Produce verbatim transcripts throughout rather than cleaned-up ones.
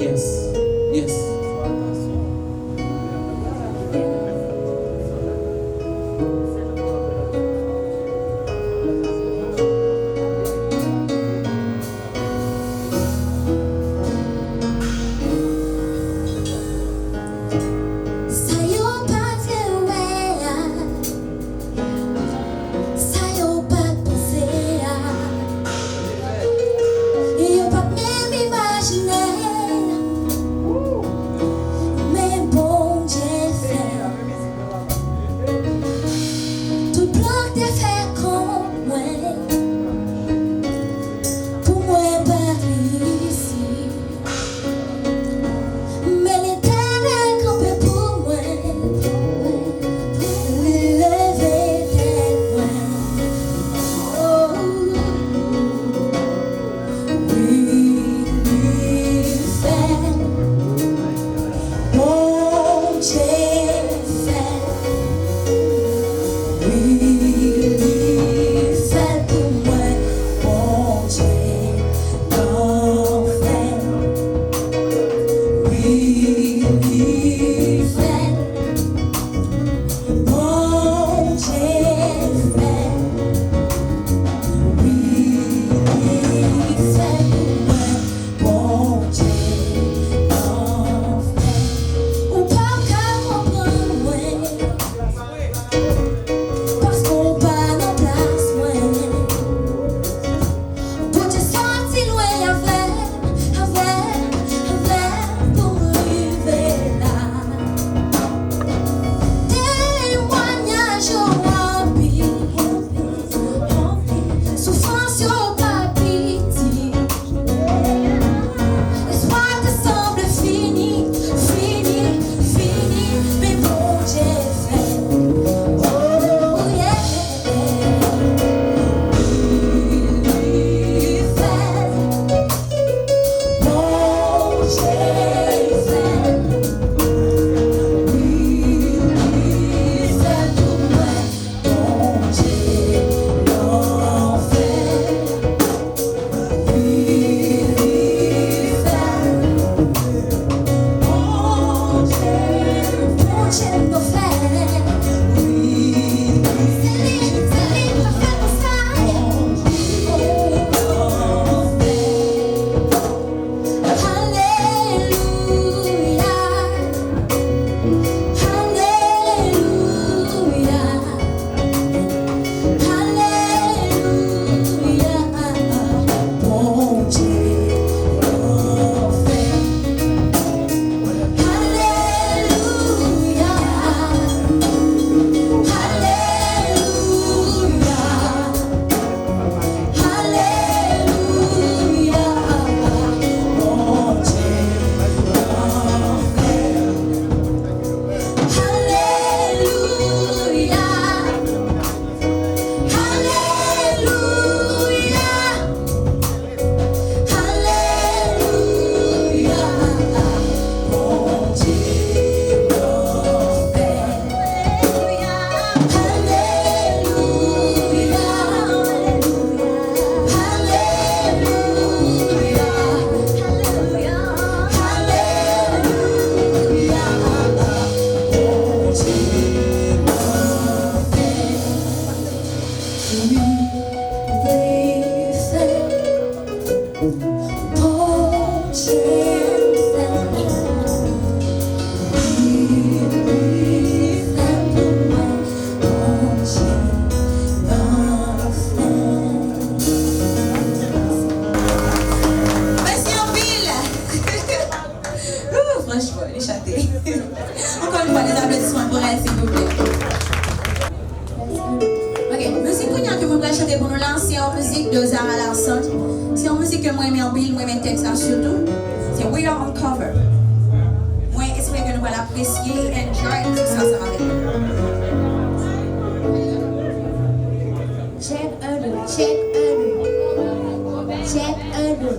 Yes. Yes. Sa yo pa t vle wè a, sa yo pa t panse a, yo pa t menm imajine, men Bondye fè. Tout plan k te fè kont mwen, pou mwen pa t reyisi. Men Letènèl kanpe pou mwen, li leve tèt mwen. Oh, wi, li fè. Bondye fè. Wi, li fè pou mwen. Bondye nan fè. Wi, li fè. Bondye fè. Wi, li fè pou mwen. Bondye anfen. Ou p ap ka konprann mwen, paske w pa nan plas mwen. Bondye soti lwen avè m, avè m, avè m pou m rive la. Temwanyaj yo anpil. Soufrans yo pa piti. Lespwa te sanble fini, fini, fini, men Bondye fè. Oh, yeah. Li fè. Bondye fè. Wi, li fè pou mwen. Bondye nan fè. Wi, li fè. Bondye, Bondye nan fè. Wi, se li, se li k fè pou sa. Bondye nan fè. Alelouya. Alelouya. Alelouya. Bondye anfen. Alelouya. Alelouya. Alelouya, Bondye anfen. Alelouya, alelouya, alelouya, Bondye anfen. Bondye fè. Wi, li fè pou mwen. Bondye nan fè. Mèsi anpil. Ooh, franchman, li chante. Encore une fois, des applaudissements pour elle, s'il vous plaît. Ok, mizik kounye a ke mwen pral chante pou nou la, se yon mizik de Zara Larsson. Se yon mizik ke mwen renmen anpil, mwen renmen tèks la sitou. Se We Are Uncovered. Mwen espere ke nou pral apresye, enjoy mizik sa ansanm avèk nou. Check un, deux, check un, deux. Check un, deux.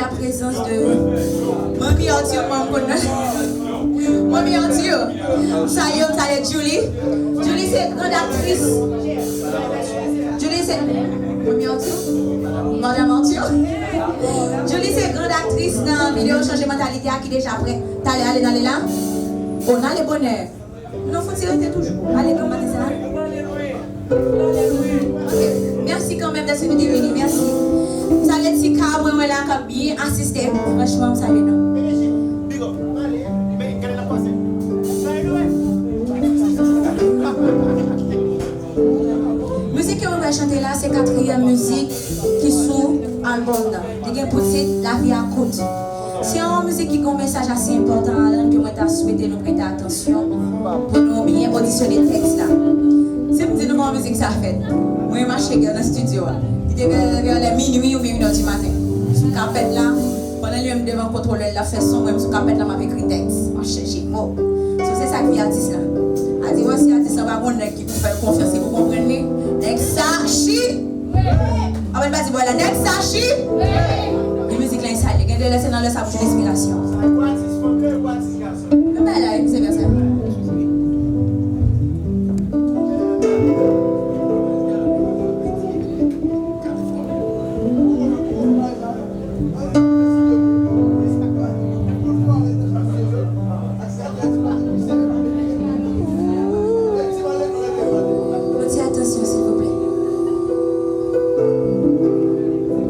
la présence de Manmi Arthur, mwen konn nan. Manmi Arthur, m salye w, m salye Julie. Julie se grand aktris. Julie se Manmi Arthur. Madame Arthur. Julie se grand aktris nan videyo Chanje Mantalite a ki deja prè. Talè, ale, n ale la. O, n ale bonè. Nou fouti rete toujou. Ale, kòmante sa. Ok. Mèsi kanmenm dèske nou te vini. Mèsi. Sa vle di ka mwen wè la k ap byen asiste. Franchman, m salye nou. Mizik ke mwen pral chante la, se katriyèm mizik ki sou albòm nan. Li gen pou tit Lavi a kout. Se yon mizik ki gen yon mesaj ase enpòtan ladan l ke mwen ta swete nou prete atansyon pou nou byen odisyone tèks la. Si m di nou kòman mizik sa fèt, mwen mache gen nan estidyo a. Li te vè, vè lè minui oubyen inè di maten. Sou kapèt la, pandan li menm devan kontwolè l ap fè son, mwen menm sou kapèt la m ap ekri tèks, m ap chèche mo. So se sa k fè atis la. A di wè si atis la pa gon nèg ki pou fè l konfyans, ki pou konprann li. Nèg sa chi. Apre l pa di bò la, nèg sa chi. Li mizik la e salye. Gen de lè se nan lè sa pou jwenn enspirasyon. Menm bagay la, e vice versa. Yon ti atansyon, silvouplè.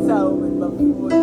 Sa ou menm, m ap fè bonè.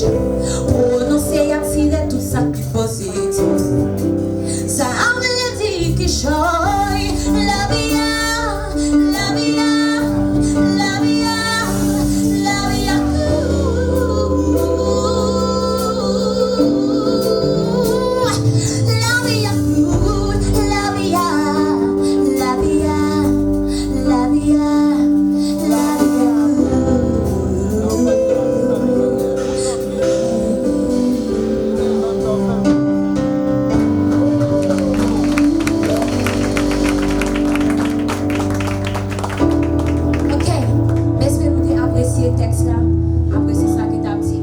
Pwononse, atire tout sa ki pozitif. Sa vle di kichòy. Lavi a, lavi a, lavi a, lavi a. Ooh. Lavi a kout, lavi a, lavi a, lavi a, lavi a kout. Ok, m espere nou te apresye tèks la, apresye sa ki t ap di,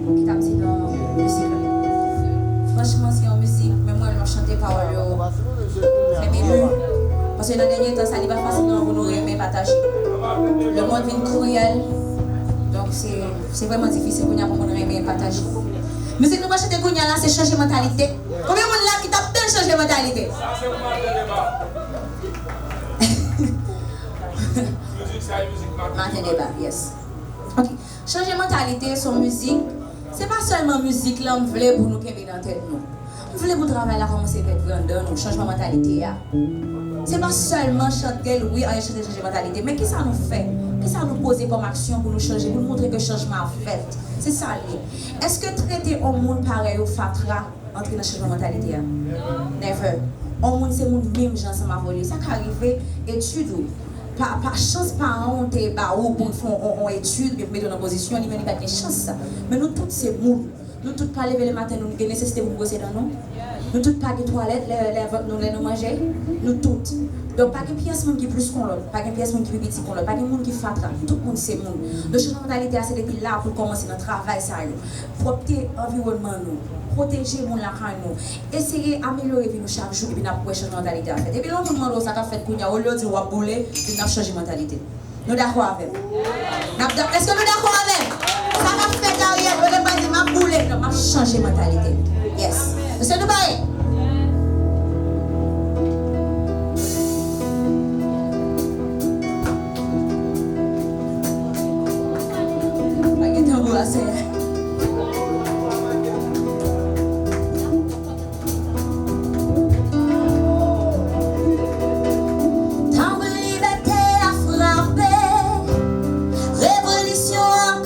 ki t ap di nan mizik la. Franchman, se yon mizik, menm mwen, lè m ap chante pawòl yo, fè m emu. Paske nan dènye tan sa, li pa fasil non pou nou renmen pataje. Lemonn vin kriyèl. Donk, se, se vrèman difisil kounye a pou moun renmen pataje. Mizik nou pral chante kounye a la, se chanje mantalite. Konbyen moun la ki t ap tann chanje mantalite? Maten deba, yes. Ok. Chanje mantalite, se yon mizik. Se pa sèlman mizik la m vle pou nou kenbe nan tèt nou. M vle pou travay la kòmanse fèt vre anndan nou, chanjman mantalite a. Se pa sèlman chante l, wi, anyen chante chanje mantalite. Men kisa nou fè? Kisa nou poze kòm aksyon pou nou chanje, pou nou montre ke chanjman ap fèt? Se sa l ye. Èske trete yon moun parèy ou fatra antre nan chanjman mantalite a? Never. Yon moun se moun menm jan ansanm avè w li ye. Sa ka rive, etid ou. Pa, pa chans paran w te ba ou pou w fè yon, yon, yon etid, oubyen pou mete w nan pozisyon li, men li pa t gen chans sa. Men nou tout se moun. Nou tout pa leve lematen, nou gen nesesite pou n bwose dan nou. Nou tout pa gen twalèt lè, lè vant nou, lè nou manje. Nou tout. Donk, pa gen pyès moun ki plis kon lòt, pa gen pyès moun ki pi piti kon lòt, pa gen moun ki fatra. Tout moun se moun. Donk, chanjman mantalite a, se depi la pou l kòmanse nan travay sa yo. Pwòpte anviwònman nou, pwoteje moun lakay nou, eseye amelyore vi nou chak jou, epi n ap wè chanjman mantalite a fèt. Epi lè yon moun mande w sa k ap fèt kounye a, olye w di l w ap boule, di l n ap chanje mantalite. Nou dakò avè m? N ap da-, èske nou dakò avè m? Sa k ap fèt Ariel, olye m pa di m ap boule, non, m ap chanje mantalite. Yes. Èske nou pare? Pa gen tanbou a, Senyè. Tanbou libète a frape, revolisyon an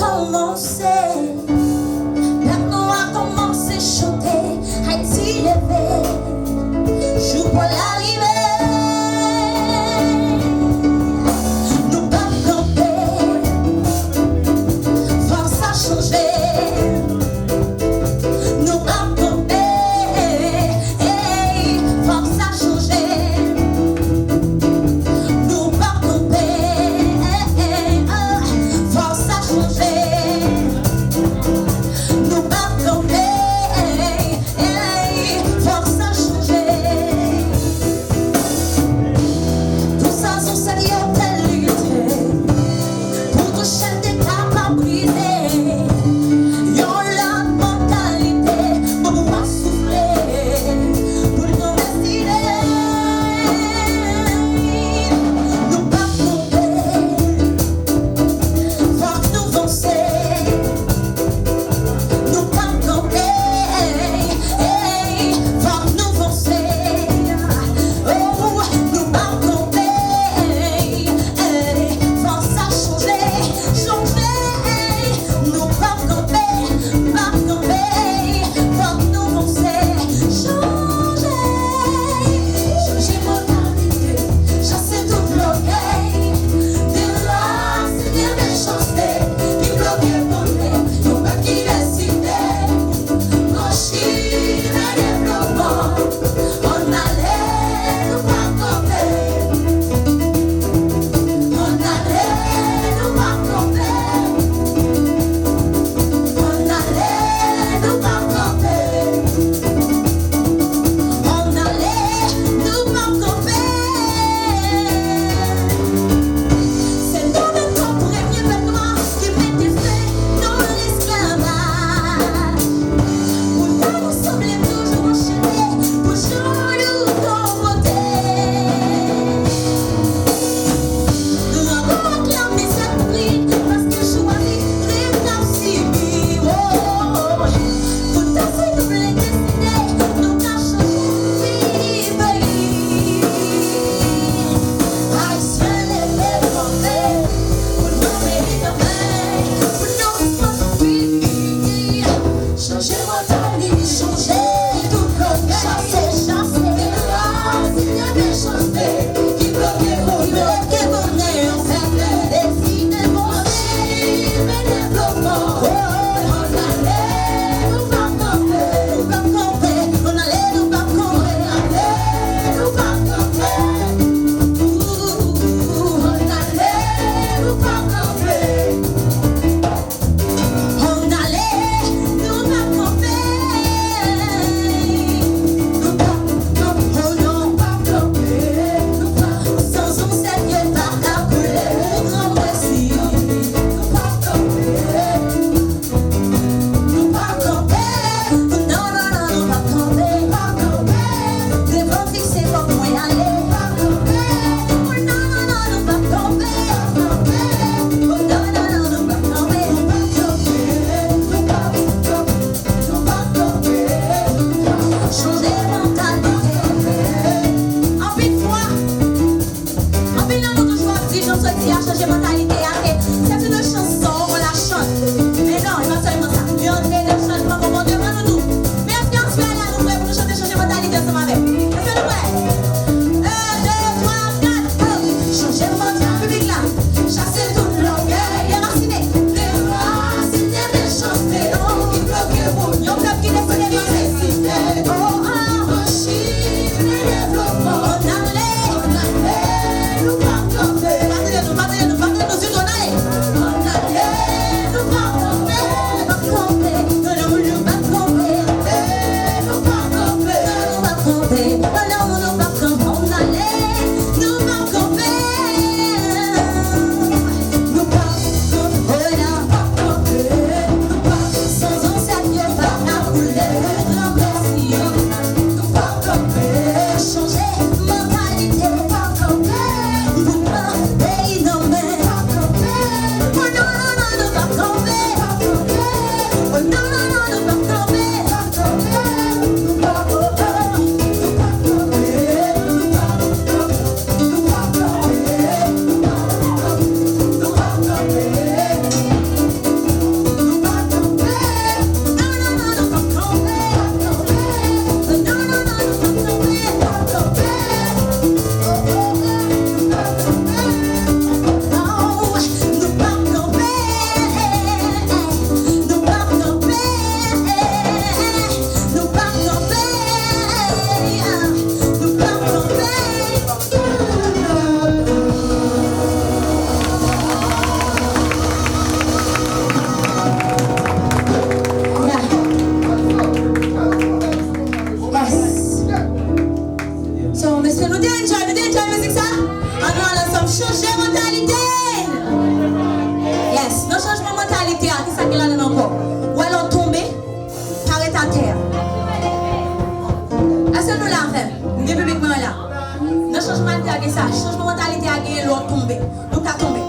Sa, chanjman mantalite a genyen lè w tonbe. Nou ka tonbe.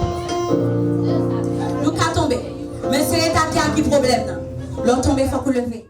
Nou ka tonbe. Men se eta tè a ki pwoblèm nan. Lè w tonbe, fòk ou leve.